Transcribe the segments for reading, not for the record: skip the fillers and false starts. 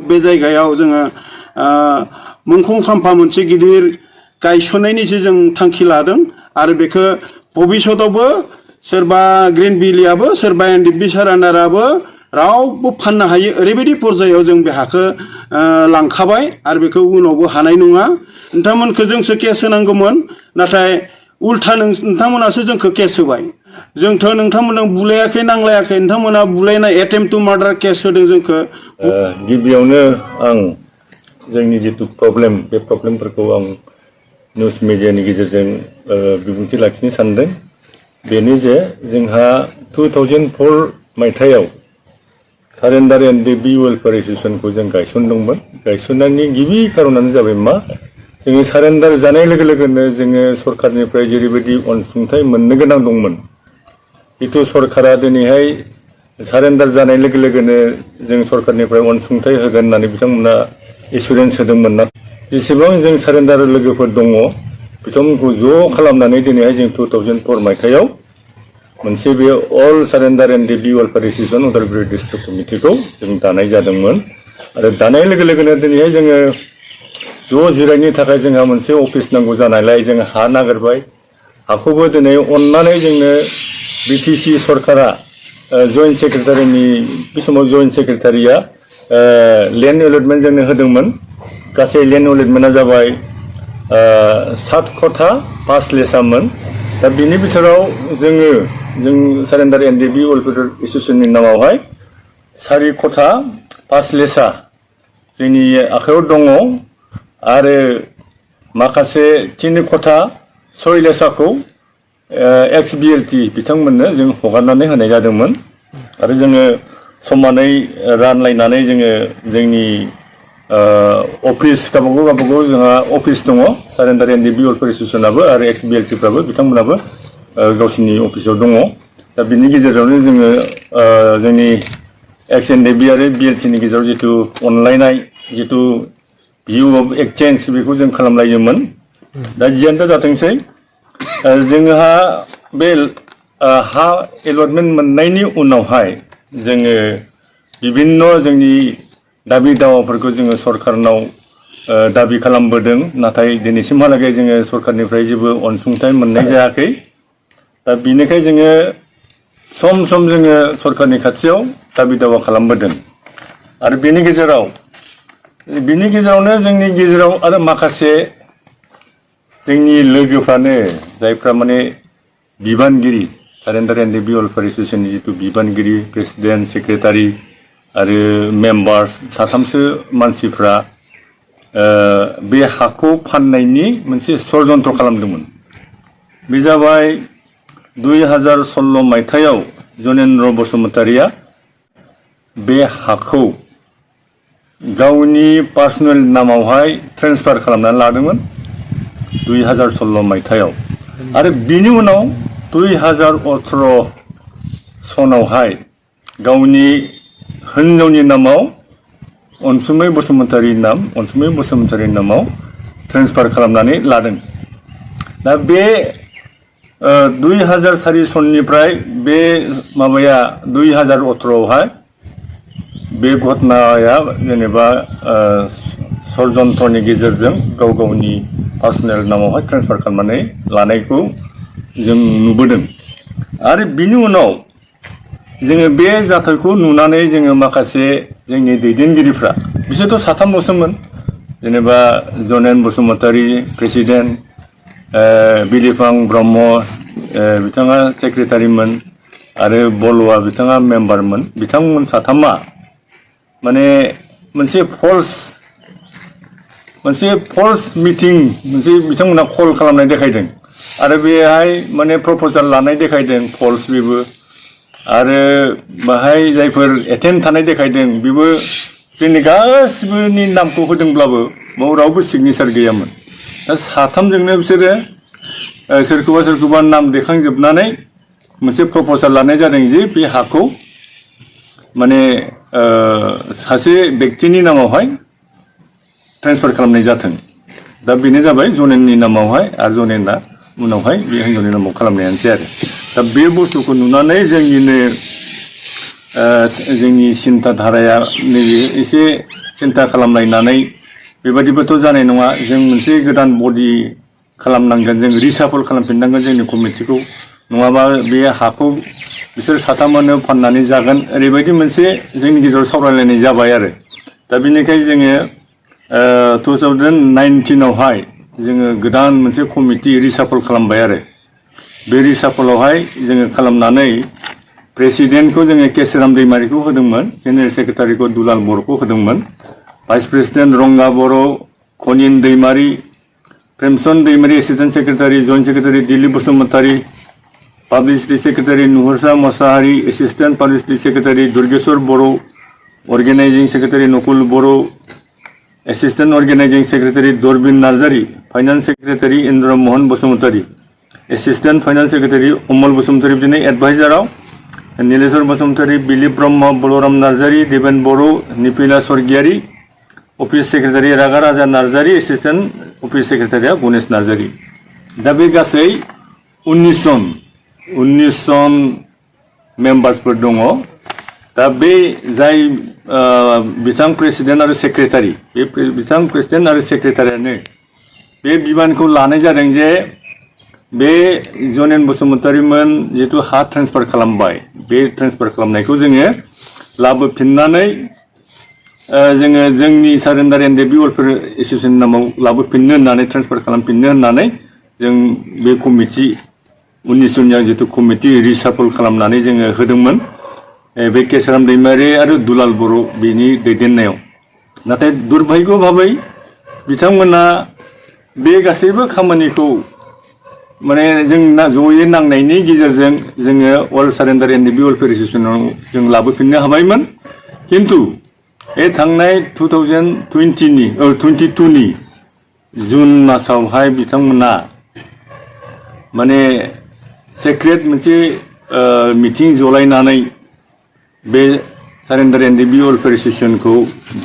बे जायगायाव जोङो मुंख्लं खाम्फा मोनसे गिदिर गायसननायनिसो जों थांखि लादों आरो बेखौ भबिष्यतावबो सोरबा ग्रिन भेलियाबो सोरबा एनडिपि सारान्डाराबो रावबो फाननो हायो ओरैबायदि पर्यायाव जों बे हाखौ लांखाबाय आरो बेखौ उनावबो हानाय नङा नोंथांमोनखौ जोंसो केस होनांगौमोन नाथाय उल्था नोंथांमोनासो जोंखौ केस होबाय जोंथ' नोंथांमोनजों बुलायाखै नांलायाखै नोंथांमोना बुलायनाय एटेम्प टु मार्डार केस होदों जोंखौ गिबियावनो आं जोंनि जितु प्रब्लेम बे प्रब्लेमफोरखौ आं निउस मिडियानि गेजेरजों बिबुंथि लाखिनो सानदों बेनो जे जोंहा 2004 मायथाइयाव सारेन्डार एन्ड डेबि वेलफेयार एस'सिएशनखौ जों गायसनदोंमोन गायसननायनि गिबि खारनानो जाबाय मा जोङो सारेन्डार जानाय लोगो लोगोनो जोङो सरकारनिफ्राय जेरैबायदि अनसुंथाइ मोननो गोनां दंमोन जितु सरकारा दिनैहाय सारेन्डार जानाय लोगो लोगोनो जों सरकारनिफ्राय अनसुंथाइ होगोन होननानै बिथांमोना एसुरेन्स होदोंमोन ना जेसेबां जों सारेन्डार लोगोफोर दङ बिथांमोनखौ ज' खालामनानै दिनैहाय जों 2004 मायथाइयाव मोनसे बे अल सारेन्डार एन्ड डेबि वेलफेयार एस'सिएशन उदालगुरि डिस्ट्रिक्ट कमिटिखौ जों दानाय जादोंमोन आरो दानाय लोगो लोगोनो दिनैहाय जोङो ज' जिरायनो थाखाय जोंहा मोनसे अफिस नांगौ जानायलाय जों हा नागिरबाय हाखौबो दिनै अननानै जोंनो बिटिसि सरकारा जइन्ट सेक्रेटारिनि बे समाव जइन्ट सेक्रेटारिया लेन्ड एलटमेन्ट जोंनो होदोंमोन गासै लेन्ड एलटमेन्टआ जाबाय 7 खथा 5 लेसामोन दा बिनि बिथोराव जों सारेन्डार एन्ड डेबि वेलफेयार एस'सिएशननि नामावहाय 4 खथा 5 लेसा जोंनि आखायाव दङ आरो माखासे 3 खथा 6 लेसाखौ एक्स बिएलटि बिथांमोननो जों हगारनानै होनाय जादोंमोन आरो जोङो समानै रानलायनानै जोङो जोंनि अफिस गावबागाव जोंहा अफिस दङ सारेन्डार एन्ड डेबि वेलफेयार एस'सिएशनाबो आरो एक्स बिएलटिफ्राबो बिथांमोनाबो गावसिनि अफिसाव दङ दा बिनि गेजेरावनो जोङो जोंनि एक्स एन्ड डेबि आरो बिएलटिनि गेजेराव जितु अनलायनाय जितु भिउ अफ एक्सचेन्ज बेखौ जों खालामलायोमोन दा जियानो जाथोंसै जोंहा बे हा एलटमेन्ट मोननायनि उनावहाय जोङो बिभिन्न जोंनि दाबि दावाफोरखौ जोङो सरकारनाव दाबि खालामबोदों नाथाय दिनैसिमहालागै जोङो सरकारनिफ्राय जेबो अनसुंथाइ मोननाय जायाखै दा बिनिखाय जोङो सम सम जोङो सरकारनि खाथियाव दाबि दावा खालामबोदों आरो बिनि गेजेरावनो जोंनि गेजेराव आरो माखासे जोंनि लोगोफ्रानो जायफ्रा माने बिबानगिरि सारेन्डार एन्ड डेबि वेलफेयार एस'सिएशननि जितु बिबानगिरि प्रेसिडेन्ट सेक्रेटारि आरो मेम्बार्स साथामसो मानसिफ्रा बे हाखौ फाननायनि मोनसे षड़यन्त्र खालामदोंमोन बे जाबाय 2016 मायथाइयाव जनेन्द्र बसुमतारिया बे हाखौ गावनि पार्सनेल नामावहाय ट्रेन्सफार खालामनानै लादोंमोन 2016 मायथाइयाव आरो बिनि उनाव 2018 सनावहाय गावनि हिन्जावनि नामाव अनसुमै बसुमतारिनि नामाव ट्रेन्सफार खालामनानै लादों दा बे 2004 सननिफ्राय बे माबाया 2018आवहाय बे घटनाया जेनेबा षड़यन्त्रनि गेजेरजों गावनि पार्सनेल नामावहाय ट्रेन्सफार खालामनानै लानायखौ जों नुबोदों आरो बिनि उनाव जोङो बे जाथायखौ नुनानै जोङो माखासे जोंनि दैदेनगिरिफ्रा बिसोरथ' साथामल'सोमोन जेनेबा जनेन बसुमतारि प्रेसिडेन्ट बिलिफां ब्रह्म बिथाङा सेक्रेटारिमोन आरो बलुआ बिथाङा मेम्बारमोन बिथांमोन साथामा माने मोनसे फल्स मिटिं मोनसे बिथांमोना कल खालामनाय देखायदों आरो बेहाय माने प्रप'जाल लानाय देखायदों फल्स बेबो आरो बाहाय जायफोर एटेन्ड थानाय देखायदों बेबो जोंनि गासिबोनि नामखौ होदोंब्लाबो बाव रावबो सिगनेचार गैयामोन दा साथामजोंनो बिसोरो सोरखौबा नाम देखांजोबनानै मोनसे प्रप'जाल लानाय जादों जे बे हाखौ माने सासे व्यक्तिनि नामावहाय ट्रेन्सफार खालामनाय जाथों दा बेनो जाबाय जनेननि नामावहाय आरो जनेना उनावहाय बे हिन्जावनि नामाव खालामनायानोसै आरो दा बे बुस्थुखौ नुनानै जोंनि सिन्था धाराया नैबे एसे सिन्था खालामलायनानै बेबादिबोथ' जानाय नङा जों मोनसे गोदान बडि खालामनांगोन जों रिसाफल खालामफिननांगोन जोंनि कमिटिखौ नङाबा बे हाखौ बिसोर साथामानो फाननानै जागोन ओरैबायदि मोनसे जोंनि गेजेराव सावरायलायनाय जाबाय आरो दा बेनिखायनो जोङो 2019आवहाय जोङो गोदान मोनसे कमिटि रिसाफल खालामबाय आरो बे रिसाफलावहाय जोङो खालामनानै प्रेसिडेन्टखौ जोङो केसराम दैमारिखौ होदोंमोन जेनेरेल सेक्रेटारिखौ दुलाल बर'खौ होदोंमोन vice president Ranga Boro' Khanin Daimary Premchand Daimary assistant secretary joint secretary Dilip Basumatary publicity secretary Nuhorsa Mushahary assistant publicity secretary Durgeswar Boro' organizing secretary Nakul Boro' assistant organizing secretary Darbin Narzary finance secretary Indra Mohan Basumatary assistant finance secretary Amal Basumatary बिदिनो एडभाइजाराव Nileswar Basumatary Dilip Brahma Balram Narzary Deben Boro' Nipila Swargiary office secretary Raga Raja Narzary assistant office सेक्रेटारिया गणेश नार्जारि दा बे गासै 19 जन मेम्बार्सफोर दङ दा बे जाय बिथां प्रेसिडेन्ट आरो सेक्रेटारि बे बिथां प्रेसिडेन्ट आरो सेक्रेटारियानो बे बिबानखौ लानाय जादों जे बे जनेन बसुमतारीमोन जिहेतु हा ट्रेन्सफार खालामबाय बे ट्रेन्सफार खालामनायखौ जोङो लाबोफिननानै जोङो जोंनि सारेन्डार एन्ड डेभि वेलफेयार एस'सियेसन नामाव लाबोफिननो होननानै ट्रेन्सफार खालामफिननो होननानै जों बे कमिटि 19 जननिया जितु कमिटि रिसाफल खालामनानै जोङो होदोंमोन बे केसराम दैमारि आरो दुलाल बर' बेनि दैदेननायाव नाथाय दुर्भाग्य भाबै बिथांमोना बे गासैबो खामानिखौ माने जों जयै नांनायनि गेजेरजों जोङो अल सारेन्डार एन्ड डेभि वेलफेयार एस'सियेसनाव जों लाबोफिननो हाबायमोन खिन्थु बे थांनाय 2022नि जुन मासावहाय बिथांमोना माने सेक्रेट मोनसे मिटिं जलायनानै बे सारेन्डार एन्ड डेभि वेलफेयार एस'सियेसनखौ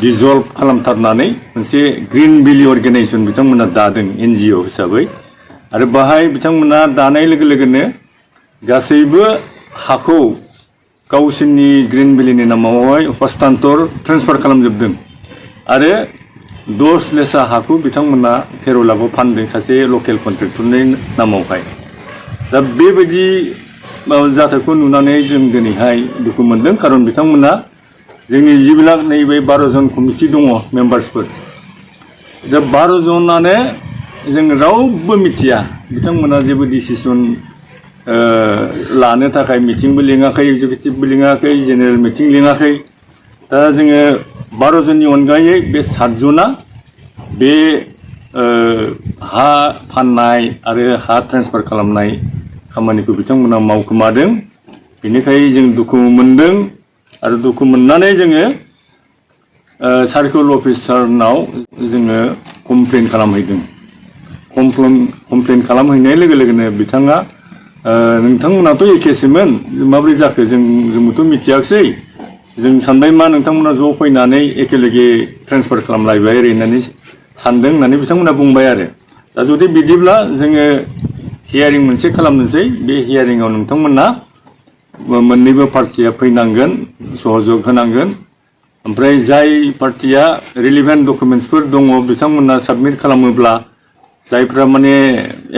डिजल्भ खालामथारनानै मोनसे ग्रिन भेलि अर्गेनाइजेसन बिथांमोना दादों NGO हिसाबै आरो बाहाय बिथांमोना दानाय लोगो लोगोनो गासैबो हाखौ गावसोरनि ग्रिन भेलिनि नामावहाय हस्तान्तर ट्रेन्सफार खालामजोबदों आरो 10 लेसा हाखौ बिथांमोना 13 लाखआव फानदों सासे लकेल कन्ट्रेक्टरनि नामावहाय दा बेबायदि जाथायखौ नुनानै जों दिनैहाय दुखु मोनदों खारन बिथांमोना जोंनि जिबिलाक नैबे 12 जन कमिटि दङ मेम्बार्सफोर दा 12 जनानो जों रावबो मिथिया बिथांमोना जेबो डिसिसन लानो थाखाय मिटिंबो लिङाखै एक्जिकिउटिभबो लिङाखै जेनेरेल मिटिं लिङाखै दा जोङो 12 जननि अनगायै बे 7 जना बे हा फाननाय आरो हा ट्रेन्सफार खालामनाय खामानिखौ बिथांमोना मावखोमादों बेनिखायनो जों दुखु मोनदों आरो दुखु मोननानै जोङो सार्कल अफिसारनाव जोङो कमप्लेन खालामहैदों कमप्लेन खालामहैनाय लोगो लोगोनो बिथाङा नोंथांमोनाथ' एखेसोमोन माबोरै जाखो जोंबोथ' मिथियाखिसै जों सानबाय मा नोंथांमोना ज' फैनानै एखेलगे ट्रेन्सफार खालामलायबाय ओरै होननानै सानदों होननानै बिथांमोना बुंबाय आरो दा जुदि बिदिब्ला जोङो हियारिं मोनसे खालामनोसै बे हियारिंआव नोंथांमोना मोननैबो पार्टिया फैनांगोन सहयोग होनांगोन ओमफ्राय जाय पार्टिया रिलिभेन्ट डकुमेन्ट्सफोर दङ बिथांमोना साबमिट खालामोब्ला जायफ्रा माने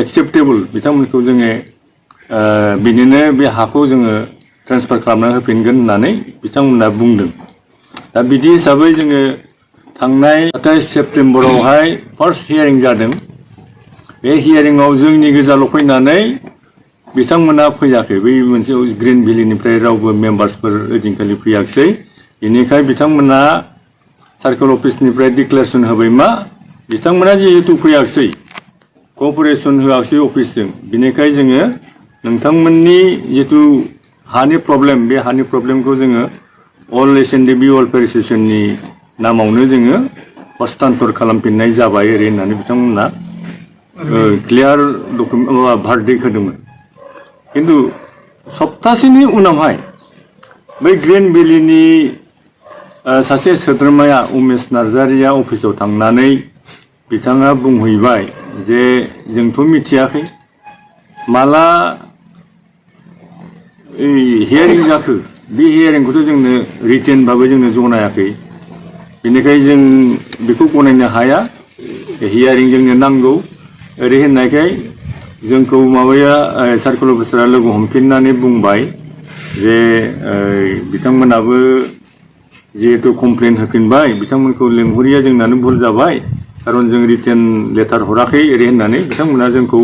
एक्सेप्टेबल बिथांमोनखौ जोङो बिनिनो बे हाखौ जोङो ट्रेन्सफार खालामना होफिनगोन होननानै बिथांमोना बुंदों दा बिदि हिसाबै जोङो थांनाय 27 सेप्तेम्बरावहाय फार्स्ट हियारिं जादों बे हियारिंआव जोंनि गोजाल' फैनानै बिथांमोना फैयाखै बै मोनसे ग्रिन भेलिनिफ्राय रावबो मेम्बार्सफोर ओइदिनखालि फैयाखिसै बेनिखाय बिथांमोना सार्कल अफिसनिफ्राय डिक्लेरेसन होबाय मा बिथांमोना जिहेतु फैयाखिसै कअपारेसन होआखिसै अफिसजों बिनिखाय जोङो नोंथांमोननि जितु हानि प्रब्लेम बे हानि प्रब्लेमखौ जोङो अल एसएनडिबि वेलफेयार एस'सियेसननि नामावनो जोङो हस्तान्तर खालामफिननाय जाबाय ओरै होननानै बिथांमोना क्लियार भार्डिक्ट होदोंमोन खिन्थु सप्तासेनि उनावहाय बै ग्रिन भेलिनि सासे सोद्रोमाया उमेश नार्जारिया अफिसाव थांनानै बिथाङा बुंहैबाय जे जोंथ' मिथियाखै माला हियारिं जाखो बे हियारिंखौथ' जोंनो रिटेन भाबै जोंनो जनायाखै बेनिखाय जों बेखौ गनायनो हाया हियारिं जोंनो नांगौ ओरै होननायखाय जोंखौ माबाया सार्कोल अफिसारा लोगो हमफिननानै बुंबाय जे बिथांमोनाबो जिहेतु कमप्लेन होफिनबाय बिथांमोनखौ लेंहरिया जोंनानो भुल जाबाय खारन जों रिटेन लेटार हराखै ओरै होननानै बिथांमोना जोंखौ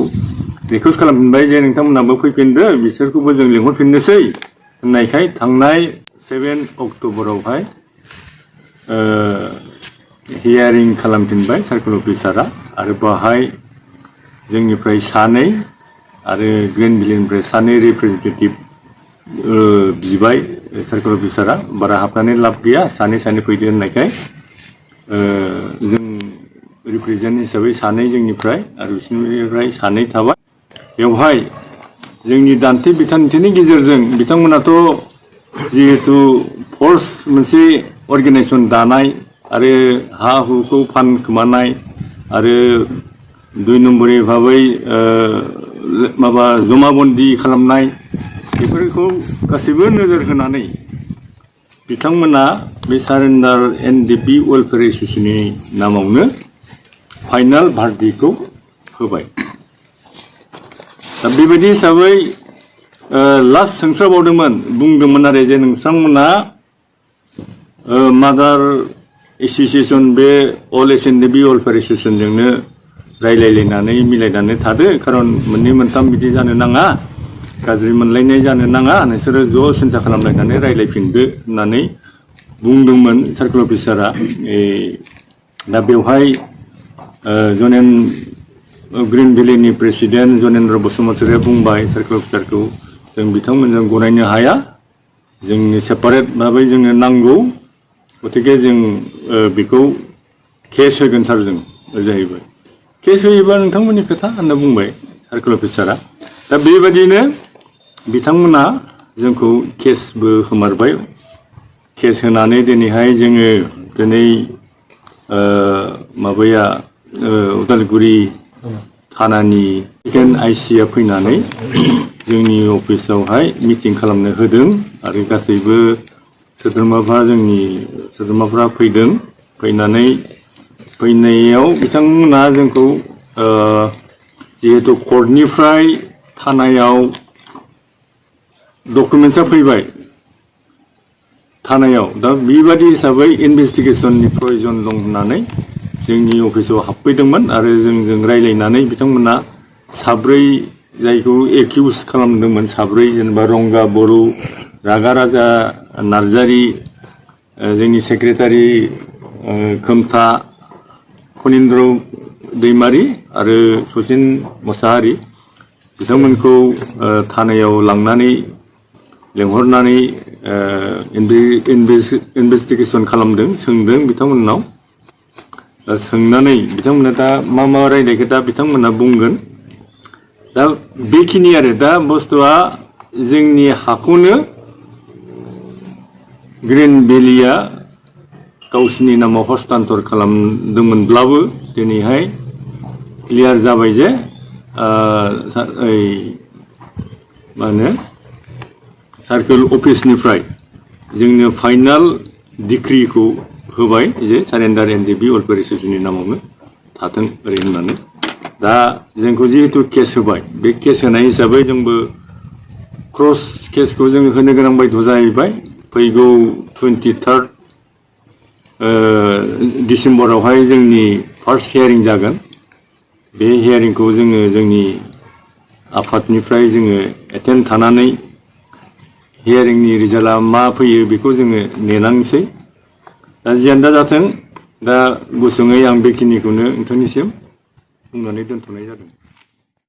रिकुवेस्ट खालामफिनबाय जे नोंथांमोनाबो फैफिनदो बिसोरखौबो जों लिंहरफिननोसै होननायखाय थांनाय 7 अक्ट'बरावहाय हियारिं खालामफिनबाय सार्कोल अफिसारा आरो बाहाय जोंनिफ्राय सानै आरो ग्रेन भिलेजनिफ्राय सानै रिप्रेजेन्टेटिभ बिबाय सार्कोल अफिसारा बारा हाबनानै लाब गैया सानै फैदो होननायखाय जों रिप्रेजेन्ट हिसाबै सानै जोंनिफ्राय आरो बिसोरनिफ्राय सानै थाबाय बेवहाय जोंनि दान्थे बिथान्थिनि गेजेरजों बिथांमोनाथ' जिहेतु फर्स मोनसे अर्गेनाइजेसन दानाय आरो हा हुखौ फानखोमानाय आरो 2 नम्बरनि भाबै माबा जमाबन्दी खालामनाय बेफोरखौ गासैबो नोजोर होनानै बिथांमोना बे सारेन्डार एनडिपि वेलफेयार एस'सिएशननि नामावनो फाइनाल भार्डिक्टखौ होबाय दा बेबायदि हिसाबै लास्ट सोंस्राबावदोंमोन बुंदोंमोन आरो जे नोंथांमोना मादार एस'सिएशन बे अल एनडिपि वेलफेयार एस'सिएशनजोंनो रायलायलायनानै मिलायनानै थादो खारन मोननै मोनथाम बिदि जानो नाङा गाज्रि मोनलायनाय जानो नाङा नोंसोरो ज' सिन्था खालामलायनानै रायलायफिनदो होननानै बुंदोंमोन सार्कोल अफिसारा दा बेवहाय जनेन ग्रिन भेलिनि प्रेसिडेन्ट जनेन्द्र बसुमतारिया बुंबाय सार्कोल अफिसारखौ जों बिथांमोनजों गनायनो हाया जोंनि सेपारेट भाबै जोंनो नांगौ गतिके जों बेखौ केस होगोन सार जों जाहैबाय केस होयोबा नोंथांमोननि खोथा होनना बुंबाय सार्कोल अफिसारा दा बेबायदिनो बिथांमोना जोंखौ केसबो होमारबाय केस होनानै दिनैहाय जोङो दिनै माबाया उदालगुरि थानानि सेकेन्ड आइसिआ फैनानै जोंनि अफिसावहाय मिटिं खालामनो होदों आरो गासैबो सोद्रोमाफ्रा फैदों फैनायाव बिथांमोना जोंखौ जिहेतु कर्टनिफ्राय थानायाव डकुमेन्टसा फैबाय थानायाव दा बेबादि हिसाबै इनभेस्टिगेसननि प्रयजन दं होननानै जोंनि अफिसाव हाबफैदोंमोन आरो जोंजों रायलायनानै बिथांमोना साब्रै जायखौ एक्युज खालामदोंमोन साब्रै जेनेबा रंगा बर' रागा राजा नार्जारि जोंनि सेक्रेटारि खोमथा खनिन्द्र दैमारि आरो सचिन मोसाहारि बिथांमोनखौ थानायाव लांनानै लेंहरनानै इनभेस्टिगेसन खालामदों सोंदों बिथांमोननाव सोंनानै बिथांमोना दा मा रायलायखो दा बिथांमोना बुंगोन दा बेखिनि आरो दा बुस्थुआ जोंनि हाखौनो ग्रिन भेलिया गावसिनि नामाव हस्तान्तर खालामदोंमोनब्लाबो दिनैहाय क्लियार जाबाय जे मा होनो सार्कोल अफिसनिफ्राय जोंनो फाइनाल डिक्रिखौ होबाय जे सारेन्डार एनडिपि वेलफेयार एस'सिएशननि नामावनो थाथों ओरै होननानै दा जोंखौ जिहेतु केस होबाय बे केस होनाय हिसाबै जोंबो क्रस केसखौ जों होनो गोनां बायध' जाहैबाय फैगौ 23 डिसेम्बरावहाय जोंनि फार्स्ट हियारिं जागोन बे हियारिंखौ जोङो जोंनि आफादनिफ्राय जोङो एटेन्ड थानानै हियारिंनि रिजाल्टआ मा फैयो बेखौ जोङो नेनांसै दा जियानो जाथों दा गुसुङै आं बेखिनिखौनो नोंथांनिसिम बुंनानै दोनथ'नाय जादों।